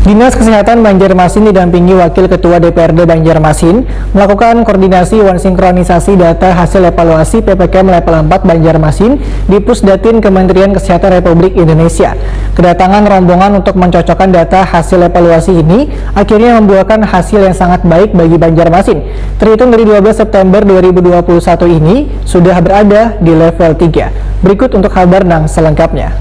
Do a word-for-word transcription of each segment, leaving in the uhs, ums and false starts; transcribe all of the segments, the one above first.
Dinas Kesehatan Banjarmasin didampingi Wakil Ketua D P R D Banjarmasin melakukan koordinasi wan sinkronisasi data hasil evaluasi P P K M level empat Banjarmasin di Pusdatin Kementerian Kesehatan Republik Indonesia. Kedatangan rombongan untuk mencocokkan data hasil evaluasi ini akhirnya membuahkan hasil yang sangat baik bagi Banjarmasin. Terhitung dari dua belas September dua ribu dua puluh satu ini sudah berada di level tiga. Berikut untuk kabar nang selengkapnya.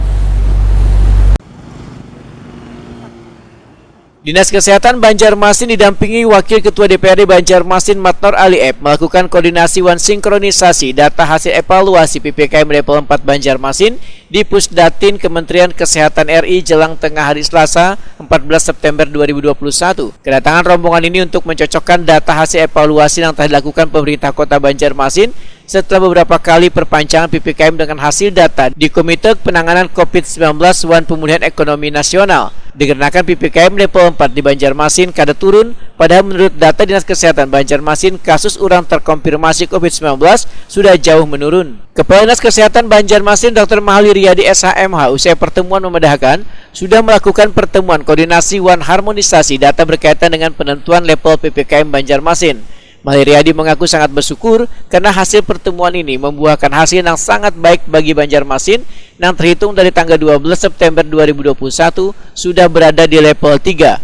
Dinas Kesehatan Banjarmasin didampingi Wakil Ketua D P R D Banjarmasin Matnor Ali Ep melakukan koordinasi wan sinkronisasi data hasil evaluasi P P K M level empat Banjarmasin di Pusdatin Kementerian Kesehatan R I jelang tengah hari Selasa, empat belas September dua ribu dua puluh satu. Kedatangan rombongan ini untuk mencocokkan data hasil evaluasi yang telah dilakukan pemerintah Kota Banjarmasin setelah beberapa kali perpanjangan P P K M dengan hasil data di Komite Penanganan covid sembilan belas wan Pemulihan Ekonomi Nasional. Dikarenakan P P K M level empat di Banjarmasin kada turun, padahal menurut data Dinas Kesehatan Banjarmasin, kasus urang terkonfirmasi covid sembilan belas sudah jauh menurun. Kepala Dinas Kesehatan Banjarmasin, Doktor Mahali Riyadi, S H M H, usai pertemuan memadahakan, sudah melakukan pertemuan koordinasi wan harmonisasi data berkaitan dengan penentuan level P P K M Banjarmasin. Mahali Riyadi mengaku sangat bersyukur karena hasil pertemuan ini membuahkan hasil yang sangat baik bagi Banjarmasin, yang terhitung dari tanggal dua belas September dua ribu dua puluh satu sudah berada di level tiga.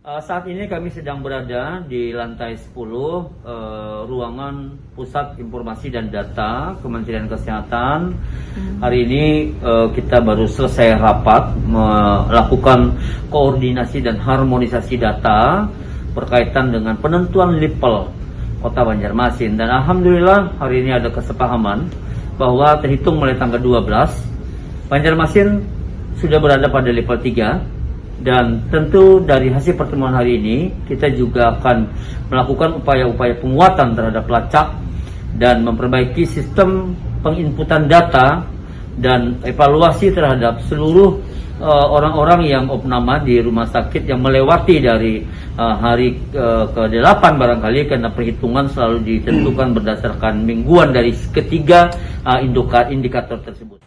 Eh, saat ini kami sedang berada di lantai sepuluh, eh, ruangan Pusat Informasi dan Data Kementerian Kesehatan. Hmm. Hari ini, eh, kita baru selesai rapat melakukan koordinasi dan harmonisasi data berkaitan dengan penentuan level Kota Banjarmasin. Dan alhamdulillah, hari ini ada kesepahaman bahwa terhitung mulai tanggal dua belas, Banjarmasin sudah berada pada level tiga, dan tentu dari hasil pertemuan hari ini, kita juga akan melakukan upaya-upaya penguatan terhadap pelacak dan memperbaiki sistem penginputan data dan evaluasi terhadap seluruh, eh, orang-orang yang opname di rumah sakit yang melewati dari, eh, hari, eh, kedelapan barangkali, karena perhitungan selalu ditentukan berdasarkan mingguan dari ketiga, eh, induka-, indikator tersebut.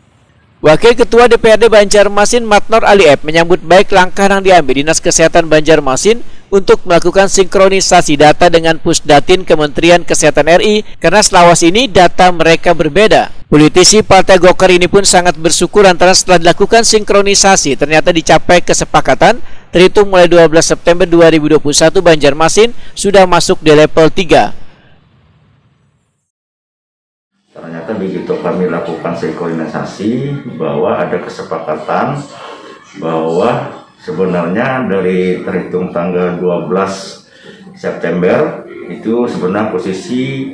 Wakil Ketua D P R D Banjarmasin Matnor Ali Ep menyambut baik langkah yang diambil Dinas Kesehatan Banjarmasin untuk melakukan sinkronisasi data dengan Pusdatin Kementerian Kesehatan R I karena selawas ini data mereka berbeda. Politisi Partai Golkar ini pun sangat bersyukur lantaran setelah dilakukan sinkronisasi ternyata dicapai kesepakatan terhitung mulai dua belas September dua ribu dua puluh satu Banjarmasin sudah masuk di level tiga. Ternyata begitu kami lakukan sinkronisasi bahwa ada kesepakatan bahwa sebenarnya dari terhitung tanggal dua belas September itu sebenarnya posisi,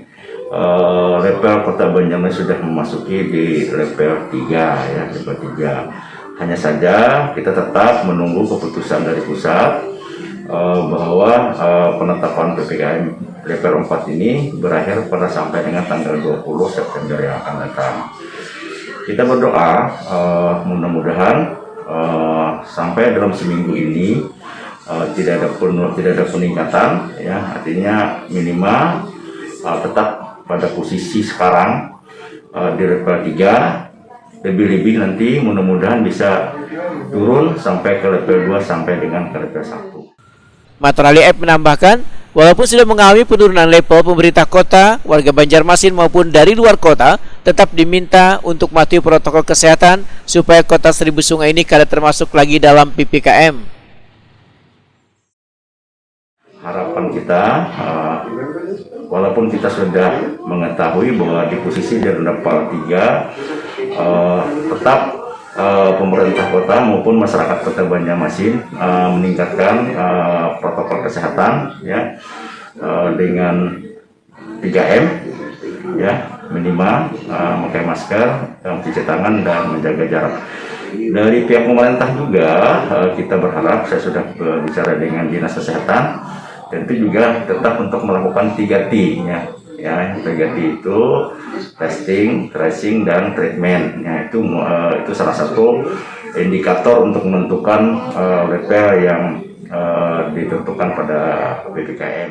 eh, level Kota Banjarmasin sudah memasuki di level tiga, ya, level tiga. Hanya saja kita tetap menunggu keputusan dari pusat, eh, bahwa, eh, penetapan P P K M level empat ini berakhir pada sampai dengan tanggal dua puluh September yang akan datang. Kita berdoa, eh, mudah-mudahan, eh, sampai dalam seminggu ini, eh, tidak ada penu-, tidak ada peningkatan, ya, artinya minimal, eh, tetap pada posisi sekarang, eh, di level tiga, lebih-lebih nanti mudah-mudahan bisa turun sampai ke level dua sampai dengan ke level satu. Matnor Ali Ep menambahkan, walaupun sudah mengalami penurunan level, pemerintah kota, warga Banjarmasin maupun dari luar kota tetap diminta untuk mematuhi protokol kesehatan supaya kota Seribu Sungai ini kada termasuk lagi dalam P P K M. Harapan kita, eh, walaupun kita sudah mengetahui bahwa di posisi di level tiga, eh, tetap, eh, pemerintah kota maupun masyarakat Kota Banjarmasin, eh, meningkatkan, eh, protokol kesehatan, ya, eh, dengan tiga M, ya, minimal, eh, memakai masker, eh, mencuci tangan, dan menjaga jarak. Dari pihak pemerintah juga, eh, kita berharap, saya sudah berbicara dengan Dinas Kesehatan, tentu juga tetap untuk melakukan tiga T, ya. Ya, tiga T itu testing, tracing, dan treatment. Ya, itu, eh, itu salah satu indikator untuk menentukan, eh, level yang, eh, ditentukan pada P P K M.